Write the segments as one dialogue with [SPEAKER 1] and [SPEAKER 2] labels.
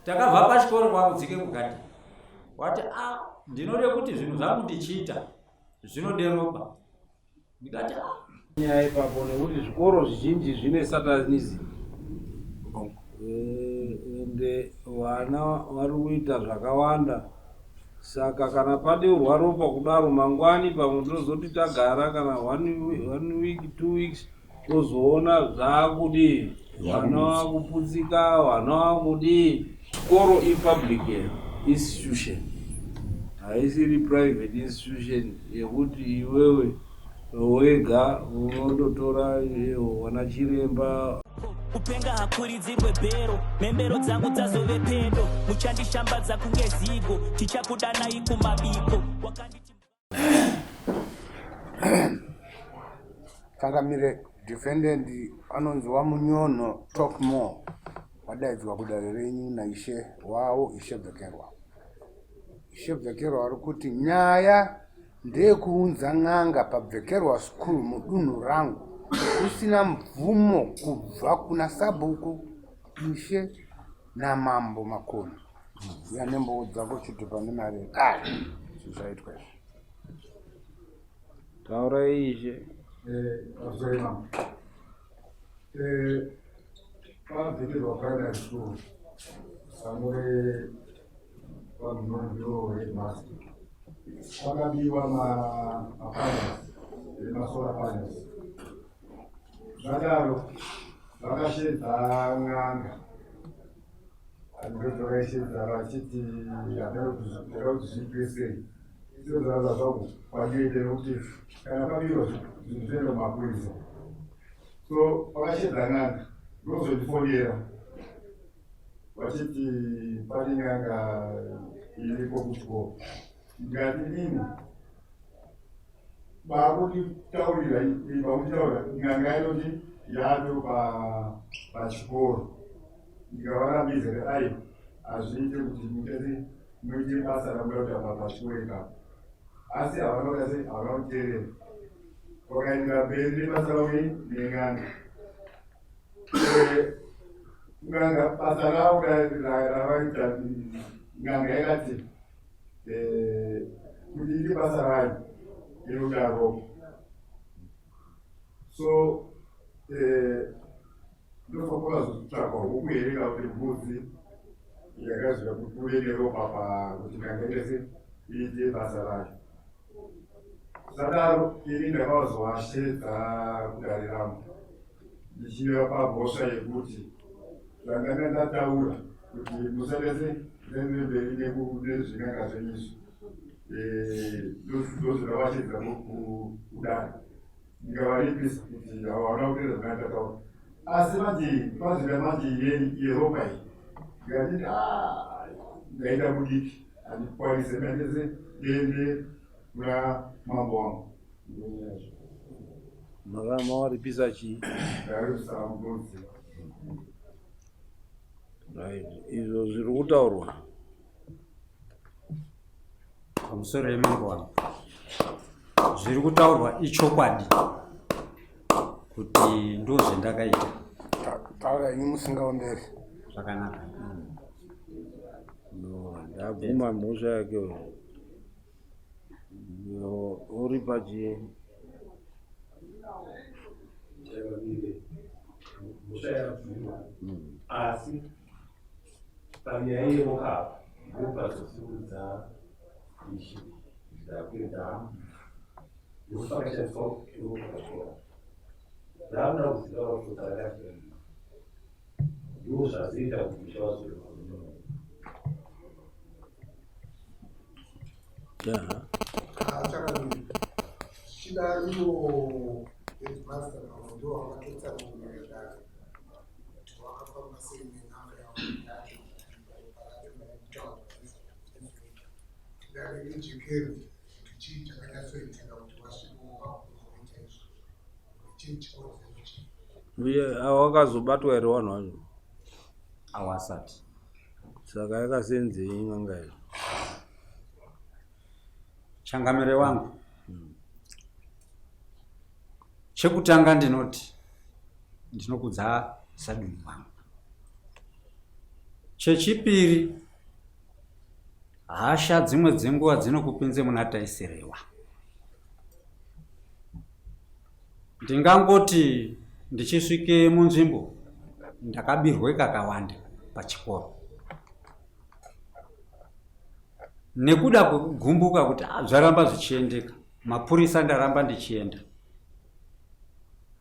[SPEAKER 1] Takabva pachikoro kwakudzike kugadheni. Wati a ah, ndinode kuti zvinhu zvangu ndichiita zvinode ropa. Ndikati a ah.
[SPEAKER 2] Nyaya ipapo nekuti zvikoro zvizhinji zvine satanism. Eh, ende vana vari kuita zvakawanda saka kana padeurwa ropa kudaro mangwani pamwe tinozoti tagara kana one week two weeks tozoona zvakudii vana vakuputsika vana vakudii chikoro ipublic institution haisiri private institution yekuti iwewe wega unondotora wana chiremba
[SPEAKER 3] kupenga hakuridzirwe bhero mhembero dzangu dzazove pedo muchandishambadza kunge zigo tichakudanai kumabiko wakanditi
[SPEAKER 4] Changamire defendant anonzi waMunyonho Talkmore wadaidzwa kudare renyu naishe wavo Ishe Bvekerwa. Ishe Bvekerwa vari kuti nyaya ndeyekuunza n'anga paBvekerwa School mudunhu rangu kusina mvumo kubva kuna sabhuku, ishe namambo Makoni. Uya nembowo dzako chitupa nemari yedare zvaitwa izvi.
[SPEAKER 2] Taurai ishe.
[SPEAKER 5] Eh, mambo. Eh, pavhekerwa primary school sango repamunondio headmaster pakabiwa mapanels emasolar panels zvadaro vakashedza n'anga Ndozvakaishedza vachiti hameno kuti zviitwe sei. Sezvaza zvangu kwandiite nekuti kana pabirwa zvinhu zvinoenda kumapurisa. So vakashedza n'anga ndozondifonera vachiti pane n'anga iriko kuchikoro. Ndikati inini Vakunditaurira vakunditaurira n'anga inoti yato pachikoro ndikavarambidza kuti ai hazviite kuti muite muite basa ramuda kuita pachikoro ipapo asi havana kuita sei havana kuteerera vakaendera mberi nebasa ravo nen'anga n'anga basa ravo ravaita n'anga yakati Eh, kuti ite basa rayo inoda ropa so eh, ndofa kwakazotsvakwa huku here kana kuti mbudzi yakazvira kuti kuve neropa pakuti n'anga ite se iite basa rayo zvadaro ini ndakavazovashedza kudare rangu ndichivapa mhosva yekuti zvandanga ndataura kuti musaite musaendere mberi nezvin'anga zvenyu izvi eh, ndozvindavashedza kudare ndikavaripisa kuti havana kuteedza zvandanga ndataura asi manje pazvida manje yeropa iyi ndikati ah, ndaita mudiki handikwanise mandese ndiende kuna mambo wangu
[SPEAKER 2] Makamaripisa chii? Right. Izvo zviri kutaurwa
[SPEAKER 1] pamusoro yemambo wangu zviri kutaurwa ichokwadi kuti ndozvendakaita.
[SPEAKER 4] Taura imi musingaomberi.
[SPEAKER 1] Zvakanaka.
[SPEAKER 2] No, ndabvuma mhosva yake uyo. Uri pachii?
[SPEAKER 6] Mhosva yabvumwa asi panyaya yeropa apa ndopazosimudza ishe ndakuenda ndokuti pakashandiswa ropa pachikoro raakuda kuziva kuti ropa rakashandiswa ndozvazoita kuti musha wazorerwa.
[SPEAKER 5] Zvichida ivo headmaster pamwe ndivo vakatotsanangurira dare kuti vakafamba sei nen'anga yavo yacho kutaura dare rijekere kuti chii chakanyatsoitika kuti vasvikewo pakuzoita izvo chii chikonzero chii
[SPEAKER 2] uye wakazobatwa here vanhu vacho
[SPEAKER 1] awasati
[SPEAKER 2] Saka yakasenzei n'anga iyo?
[SPEAKER 1] Changamire wangu. Chekutanga ndinoti ndinokudza sadunhu wangu. Chechipiri, hasha dzimwe dzenguva dzinokupinze muna taisirewa. Ndingangoti ndichisvike munzvimbo ndakabirwe kakawanda pachikoro nekuda kwekugumbuka kuti ah, zvaramba zvichiendeka mapurisa ndaramba ndichienda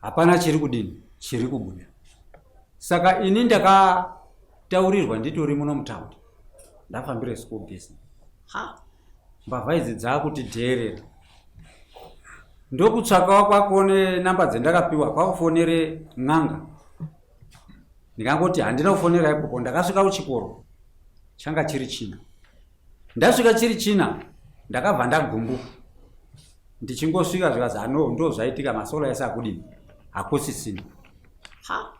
[SPEAKER 1] hapana chiri kudini chiri kubuda saka ini ndakataurirwa nditori muno mutaundi ndafambira school business ha mbavha idzi dzakutidheerera ndokutsvakawo kwako nenamba dzendakapiwa kwakufonere n'anga ndikangoti handina kufonera ikoko ndakasvika kuchikoro changa chiri china ndasvika chiri china ndakabva ndagumbuka ndichingosvika zvikazi ano ndo zvaitika masolo ese akudini hakusisina ha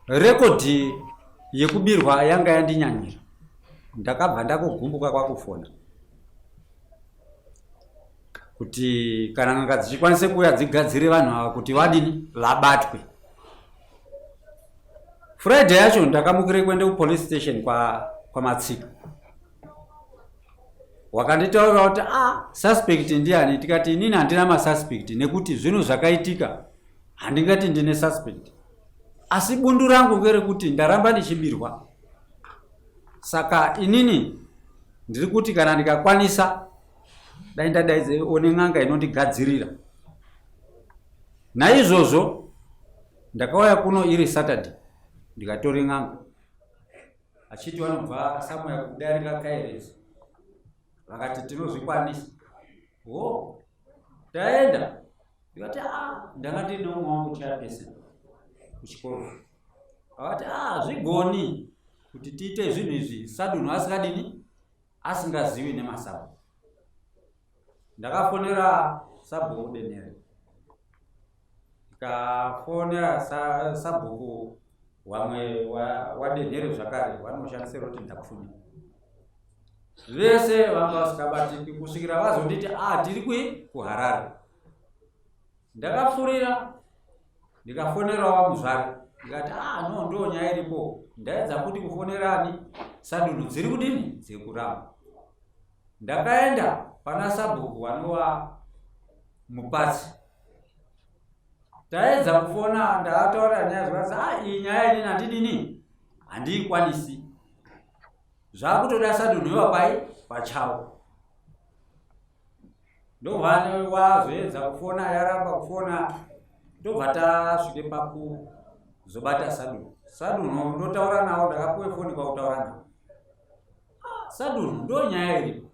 [SPEAKER 1] rekodhi yekubirwa yanga yandinyanyira ndakabva ndakugumbuka kwakufona kuti kana n'anga dzichikwanise kuuya dzigadzire vanhu ava kuti vadini vabatwe friday yacho ndakamukire kuenda kupolice station kwamatsika kwa wakanditaurira kuti ah suspect ndiani tikati inini handina masuspect nekuti zvinhu zvakaitika handingati ndine suspect asi bundu rangu ngerekuti ndaramba ndichibirwa saka inini ndiri kuti kana ndikakwanisa dai ndadaidze one n'anga inondigadzirira naizvozvo ndakauya kuno iri saturday ndikatore n'anga achiti vanobva somewhere kudarika kairezi vakati tinozvikwanisa ho taenda ndikati a ah, ndanga ndine umwe wangu chairperson kuchikoro vakati a ah, zvigoni kuti tiite zvinhu izvi sadunhu asingadini asingazivi nemasabhuku ndakafonera sabhuku denere ndikafonera sabhuku wamwe wadenhere zvakare vanoshandisa roti ndapfumi vese vanga vasikabatiki kusvikira vazonditi a ah, tiri kui kuharare ndakapfurira ndikafonerawo vamuzvare ndikati ah no ndo nyaya iripo ndaedza futi kufonerani sadunhu dziri kudini dzekuramba ndakaenda pana sabhuku vanova mupatsi taedza kufona ndataura nyaya zvakanzi ah iyi nyaya inini handidini handiikwanisi zvakutoda sadunhu ivapai pachavo ndobva wazoedza kufona yaramba kufona ndobva tasvike pakuzobata sadunhu sadunhu ndotaura nawo ndakapuwe foni kwakutaura nawo ah, sadunhu ndo nyaya iripo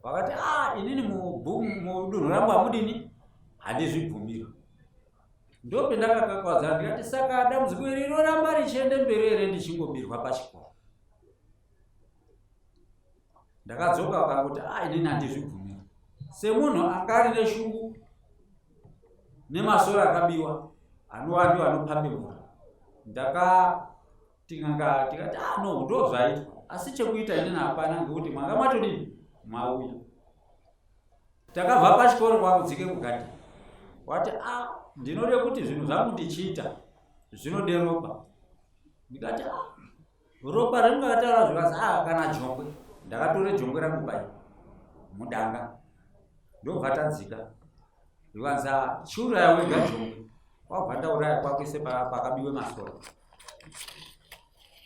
[SPEAKER 1] vakati a ah, inini mudunhu rangu hamudini handizvibvumiri ndopendakakakwadza ndikati saka dambudziko iri rinoramba richiende mberi here ndichingobirwa pachikoro ndakadzoka vakangoti a ah, inini handizvibvumiri semunhu anga ari neshungu nemasoro akabiwa anova ndiwo anopambe mvura ndakati n'anga tikati ah no ndo zvaitwa asi chekuita inini hapana ngekuti mwanga matodini mwauya takabva pachikoro kwakudzike kugadhi wati a ah, ndinode kuti zvinhu zvangu ndichiita zvinode ropa ndikati a ah, ropa remukataura zvikanzi a ah, kana jongwe ndakatore jongwe rangu pai mudanga ndobva tadzika zvikanzi chiuraya wega jongwe kwabva ndauraya kwakuise pakabiwe masoro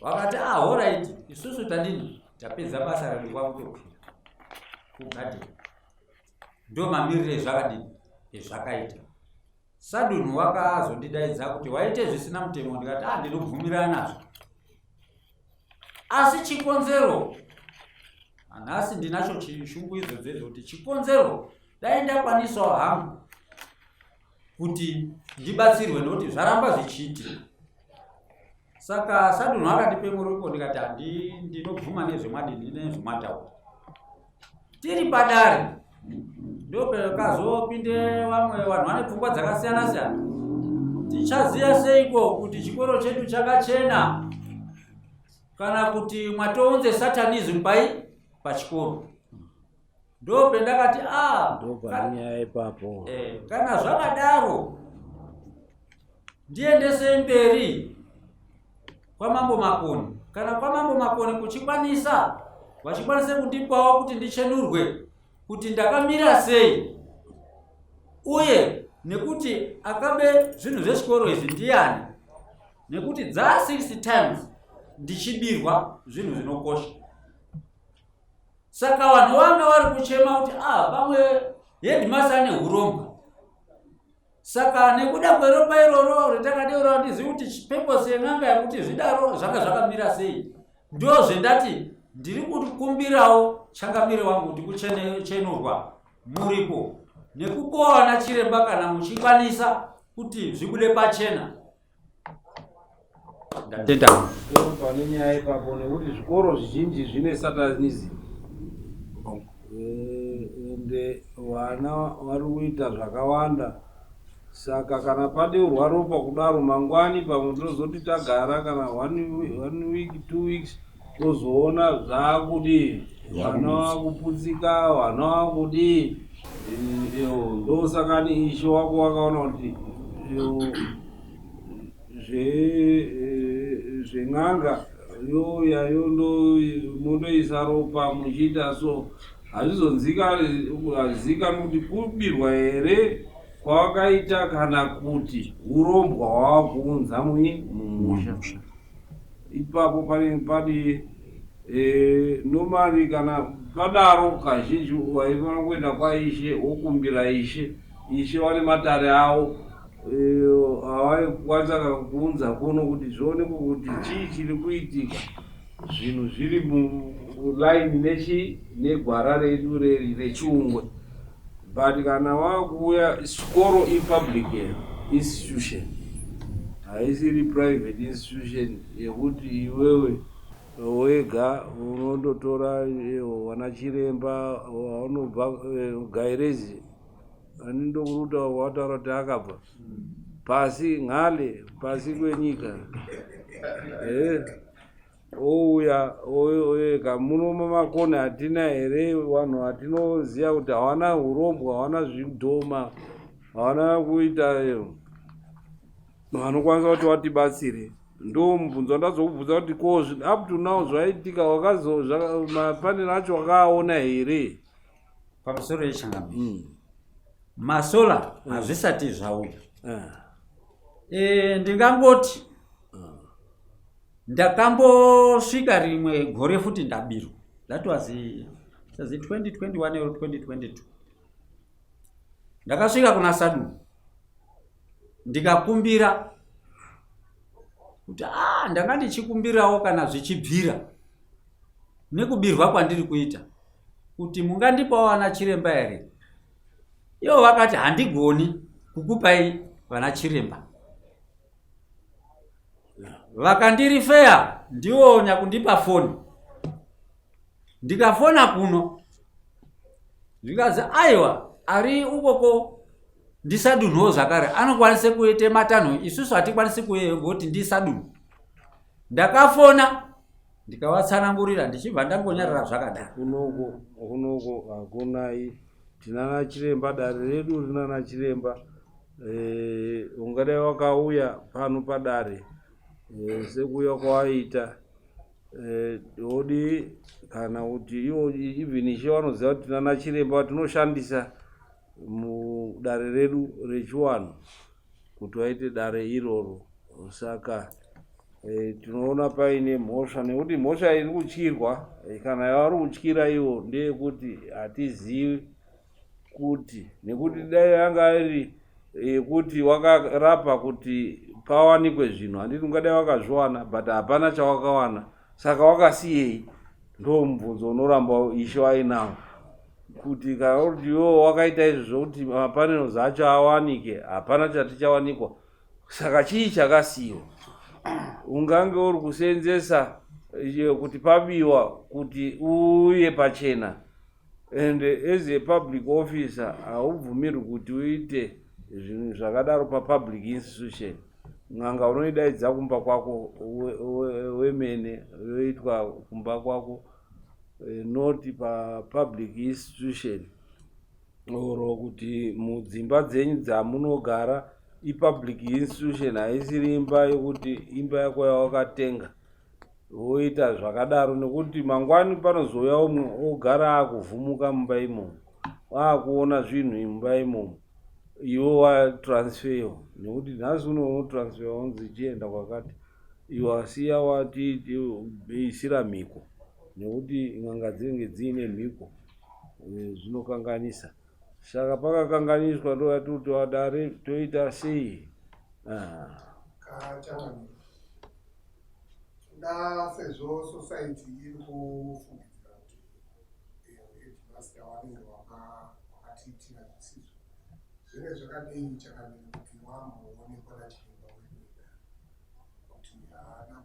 [SPEAKER 1] vakati ah horaiti isusu tadini tapedza basa redu kwakutokwira kugadheni ndo mamiriro ezvakadini ezvakaita sadunhu wakazondidaidza kuti waite zvisina mutemo ndikati ah ndinobvumirana nazvo asi chikonzero nhasi ndinacho chishungu idzodzo idzo kuti chikonzero dai ndakwanisawo hangu kuti ndibatsirwe nekuti zvaramba zvichiitika saka sadunhu akatipe muripo ndikati handi ndinobvuma nezvemwadini nezvemwataura tiri padare ndopekazopinde vamwe vanhu vane pfungwa dzakasiyana siyana tichaziva seiko kuti chikoro chedu chakachena kana kuti mwatounze satanism pai pachikoro ndopendakati a ah,
[SPEAKER 2] ndopane nyaya ipapo
[SPEAKER 1] eh, kana zvakadaro ndiendesei mberi kwamambo Makoni. Kana kwaMambo Makoni kuchikwanisa, vachikwanise kundipawo kuti ndichenurwe kuti ndakamira sei, uye nekuti akabe zvinhu zvechikoro izvi ndiyani, nekuti dza 60 times ndichibirwa zvinhu zvinokosha. Saka vanhu vanga vari kuchema kuti ah, pamwe headmaster ane hurombwa. Saka nekuda kweropa iroro retakadeura, handizivi kuti purpose yen'anga yekuti zvidaro zvanga zvakamira sei. Ndozvendati ndiri kukumbirawo changamire wangu kuti kuchenurwa muripo nekupowa nachiremba kana muchikwanisa kuti zvibude pachena. Ndatenda.
[SPEAKER 2] Pane nyaya ipapo nekuti zvikoro zvizhinji zvine satanism, ende vana vari kuita zvakawanda. Saka kana padeurwa ropa kudaro, mangwani pamwe tinozoti tagara kana one week, 2 weeks, tozoona zvaakudii, vana vakuputsika, vana vakudii. Ndosakani ishe wako wakaona kuti zven'anga yoya mondoisa ropa muchiita so, hazvizonzikanwi kuti kubirwa here kwawakaita kana kuti urombwa hwavakuunza mumusha. Ipapo pane padi normally kana padaro, kazhinji waifanira kuenda kwaishe wokumbira ishe. Ishe vane matare avo havaikwanisa kuunza kuno kuti zvionekwe kuti chii chiri kuitika, zvinhu zviri mulaini nechi negwara redu rechiungwe. But kana wakuuya chikoro, ipublic institution, haisiri private institution yekuti iwewe wega unondotora vana chiremba vanobva Gairezi ani ndokuruta wataura kuti akabva pasi ngale pasi kwenyika, ouya ega muno mumakoni. Hatina here vanhu vatinoziva kuti havana urombwa, havana zvidhoma, havana kuita, vanokwanisa kuti vatibatsire? Ndo mubvunzo wandazokubvunza kuti ko up to now zvaitika, mapanel acho wakaaona here?
[SPEAKER 1] Pamusoro yechangamire, masolar hazvisati zvauya. Ndingangoti ndakambosvika rimwe gore futi ndabirwa. That was 2021 or 2022. Ndakasvika kuna Sadu ndikakumbira kuti a ndanga ndichikumbirawo kana zvichibvira nekubirwa kwandiri kuita kuti mungandipawo vana chiremba here. Ivo vakati handigoni kukupai vana chiremba. Vakandirifeya ndiwo nyakundipa foni. Ndikafona kuno zvikanzi aiwa, ari ukoko ndisadunhuwo zvakare anokwanisa kuite matanho, isusu hatikwanisi kungoti ndisadunhu. Ndakafona ndikavatsanangurira, ndichibva ndangonyarara zvakadaro.
[SPEAKER 2] Kunoko hakunai, tinana chiremba, dare redu rinana chiremba. Ungadai wakauya pano padare sekuuya kwawaita odi kana kuti ivo even ishe vanoziva kuti tinana chiremba vatinoshandisa mudare redu rechiwanhu kuti vaite dare iroro. Saka tinoona paine mhosva, nekuti mhosva iri kutyirwa kana yavari kutyira ivo ndeyekuti hatizivi kuti, nekuti dai yanga iri yekuti wakarapa kuti pawanikwe zvinhu, handiti ungadai wakazviwana? But hapana chawakawana, saka wakasiyei? Ndo mubvunzo unoramba ishe wainawo, kuti kana kuti iwewo wakaita izvo zvokuti mapanels acho awanike, hapana chati chawanikwa, saka chii chakasiyiwa? Ungange uri kuseenzesa kuti pabiwa kuti uye pachena, and as a public officer haubvumirwi kuti uite zvinhu zvakadaro papublic institution. N'anga unoidaidza kumba kwako wemene, yoitwa kumba kwako, not papublic institution oro kuti mudzimba dzenyu dzamunogara. Ipublic institution, haisiri imba yokuti imba yako yawakatenga. Voita zvakadaro nekuti mangwani panozouya umwe ogara akuvhumuka mumba imomo, akuona zvinhu mumba imomo, iwe watransferwa nekuti nhasi uno unotransferwa unzi chienda kwakati, iwe wasiya watiisira mhiko nekuti n'anga dzinenge dziine mhiko eh, zvinokanganisa. Saka pakakanganiswa ndoyati kuti vadare toita sei? Ah.
[SPEAKER 7] Kuda sezvo society iri kufungidzira kuti headmaster vanenge wakatiitira zvisizvo, zvinenge zvakadii chakamira kuti wamboonekwa nachiremba wedu wega kuti haana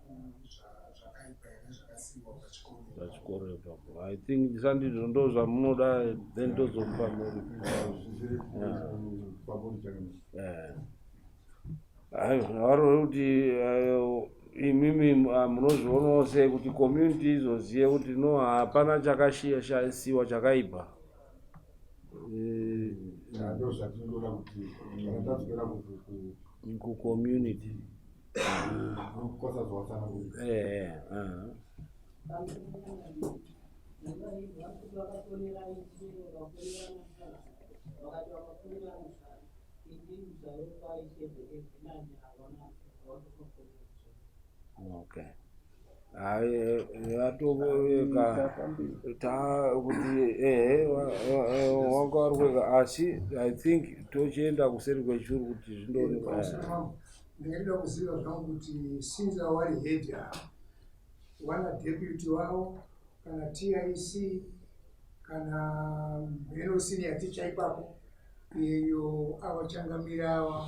[SPEAKER 7] zvakaipa here zvakasiyiwa pachikoro
[SPEAKER 2] pachikoro ipapo. I think sandizvo ndo zvamunoda, then tozomupa muri. Aiwa, kuti imimi munozvionawo sei kuti community izozive kuti no, hapana chakasiwa chakaipa?
[SPEAKER 5] Ndo zvatinoda kuti kana tadzokera
[SPEAKER 2] kucommunity
[SPEAKER 5] kwasazowatsanangurira.
[SPEAKER 2] Okay, yatoveka ta kuti ehe, wanga uri kwega, asi I think tochienda kuseri kwechuru kuti zvindoonekwa.
[SPEAKER 7] Ndingada kuziva zvangu kuti since wari head ava, wana deputy wavo kana TIC kana mheno senior teacher ipapo iyo, avachangamira ava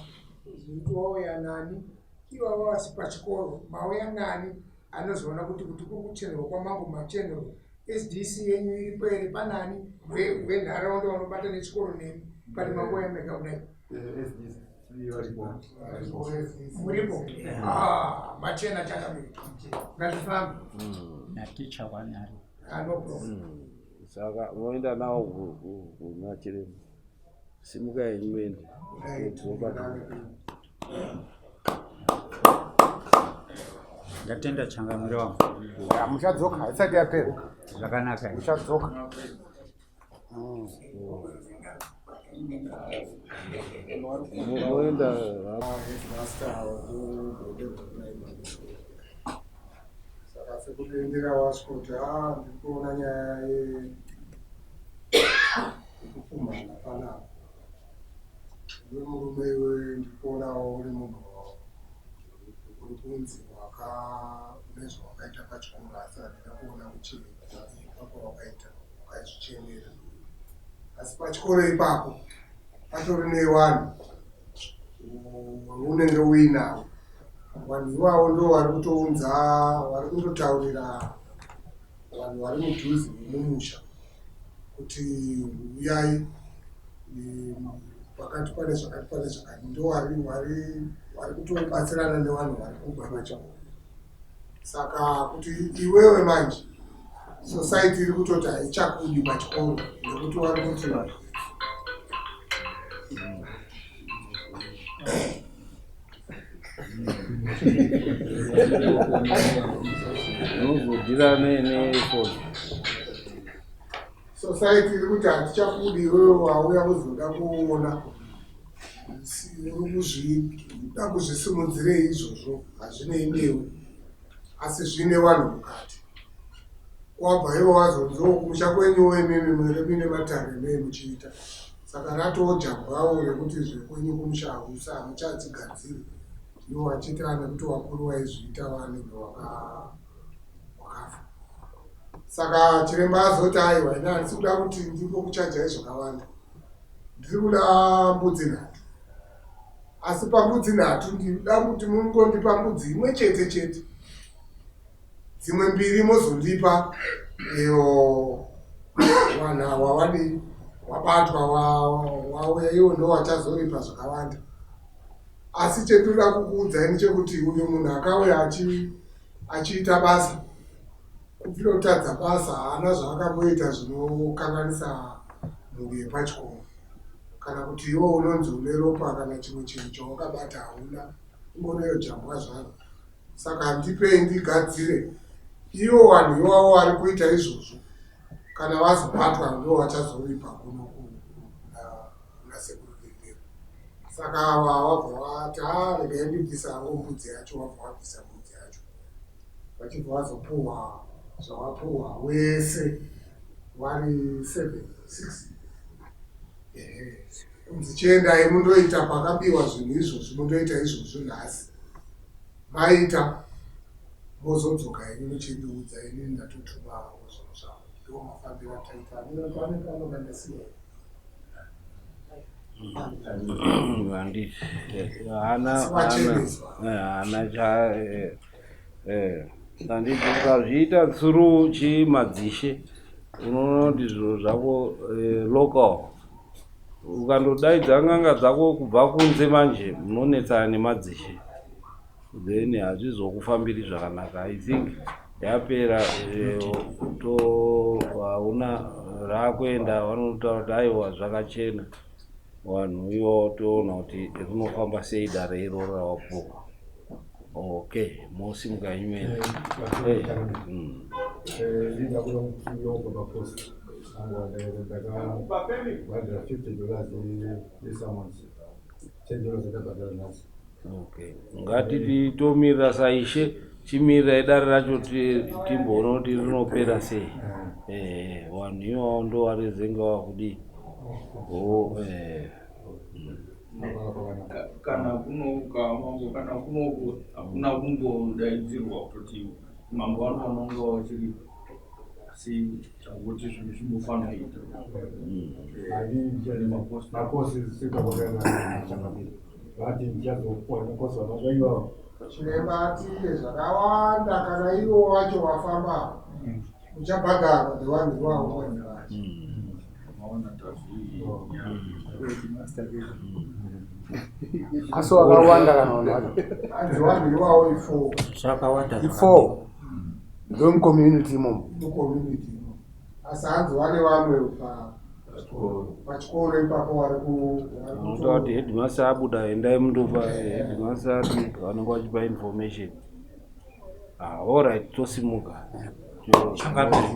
[SPEAKER 7] zvekuti wauya nani ivava vasi pachikoro, mauya nani anozoona kuti kuri kuchenerwa kwamambo machenerwa, SDC yenyu iripo here, panani wenharaunda vanobata nechikoro nemi pane manguva yamega kudai? Muripo. Ah, machena chakamira, ngatifambe.
[SPEAKER 1] Naticha wani ari?
[SPEAKER 7] Ah, no problem.
[SPEAKER 2] Saka unoenda nawo kuna chiremba. Simuka henyu muende. Todzoka.
[SPEAKER 1] Ndatenda, changamire wangu.
[SPEAKER 4] Muchadzoka, haisati yapera.
[SPEAKER 1] Zvakanaka.
[SPEAKER 4] Muchadzoka.
[SPEAKER 2] Moenda.
[SPEAKER 7] Headmaster wekuGodebwe Primary, saka sekutendera wasvika kuti a ndiri kuona nyaya yekupumhana panapa. Iwe murume iwe, ndiri kuonawo uri munhu uri kunzi waka une zvawakaita pachikoro, asi handina kuona kuti ipapo wakaita wakazvichenera, asi pachikoro ipapo patori nevanhu unenge uinavo. Vanhu ivavo ndo vari kutounza, vari kundotaurira vanhu vari mudhuze nemumusha kuti uyai pakati pane zvakati, pane zvakati. Ndo vari kutobatsirana nevanhu vari kubva pachikoro. Saka kuti iwewe manje society iri kutoti haichakudi pachikoro nekuti vari kuti
[SPEAKER 2] Unozodhira nefoni.
[SPEAKER 7] Society iri kuti hatichakudi iwewe wauya kuzoda kuona. Uri kuzvida kuzvisimudzirei izvozvo hazvinei newe, asi zvine vanhu mukati. Wabva ivo wazonziwo kumusha kwenyuwo imimi munenge muine matare emei muchiita, saka ratoo jambwawo rekuti zvekwenyu kumusha hausa hamuchadzigadziri. Ivo vachiita nekuti vakuru vaizviita vanenge wakafa. Saka chiremba azoti, "Aiwa, ina handisi kuda kuti ndimbokuchajai zvakawanda, ndiri kuda mbudzi 3, asi pambudzi 3 ndinoda kuti mungondipa mbudzi imwe chete chete, dzimwe mbiri mozondipa iyo vanhu ava vadii wabatwa wauya, iwo ndo wachazoripa zvakawanda. Asi chetinoda kukuudzai ndechekuti uyo munhu akauya achiita basa kubvira kutadza basa, haana zvaakamboita zvinokanganisa mhuri yepachikoro kana kuti iwo unonzi une ropa kana chimwe chinhu chawakabata hauna, ingoneyo jambwa zvaro. Saka ndipei ndigadzire." Ivo vanhu ivavo vari kuita izvozvo kana vazobatwa ndo vachazoripa kuno kuna sekuru Dendera. Saka ava vabva vati a regai ndibvisa hangu mbudzi yacho, vabva vabvisa mbudzi yacho vachibva vazopuhwa zvavapuhwa wese vari 7 6 ehe kunzi chiendai mundoita pakabiwa zvinhu izvozvi mundoita izvozvo nhasi maita mozodzoka henyu muchindiudza inini ndatotuma zvinhu zvangu. Ndiwo mafambiro ataita. Hameno pane panoda ndasiya.
[SPEAKER 2] Handiti haana haana cha eh, eh, handiti ukazviita through chimadzishe unoona kuti zviro zvako eh, local ukandodaidza n'anga dzako kubva kunze manje munonetsana nemadzishe then hazvizokufambiri zvakanaka. I think yapera eh, to hauna rakuenda vanotaura kuti aiwa zvakachena vanhu ivo toona kuti rinofamba sei dare iroro rawapuwa. Okay, mosimuka imene.
[SPEAKER 5] Ndakabhadhara $50 yesummons, $10 ndakabhadhara nhasi.
[SPEAKER 2] Okay, ngatiti tomirira saishe, chimirirai dare racho timboona kuti rinopera sei. Eh, vanhu ivavo ndo varizenge vakudii o eh.
[SPEAKER 8] Kana kunoka mambo, kana kunoku hakuna kumbodaidzirwa kutoti mambo vanofanira kunge vachiripo, asi tangoti zvinhu zvimbofanira kuita.
[SPEAKER 5] Makosi sekakwakaita vati ndichazopuwa makosi vamazvaivawo.
[SPEAKER 7] Chiremba atine zvakawanda kana ivo vacho vafamba uchabhadharwa nevanhu ivavo vanhu vacho.
[SPEAKER 8] Maona tazvi
[SPEAKER 4] Asi wakawanda kana vanhu vacho?
[SPEAKER 7] Hanzi vanhu ivavo i4.
[SPEAKER 1] Zvakawanda.
[SPEAKER 4] I4 ndomucommunity imomo?
[SPEAKER 7] Mucommunity imomo, asi hanzi vane vamwe pachikoro ipapo vari
[SPEAKER 2] Unotaura kuti headmaster abuda, endai mundopa headmaster ati vanenge vachipa information. Ah, alright, tosimuka.
[SPEAKER 1] Changamire.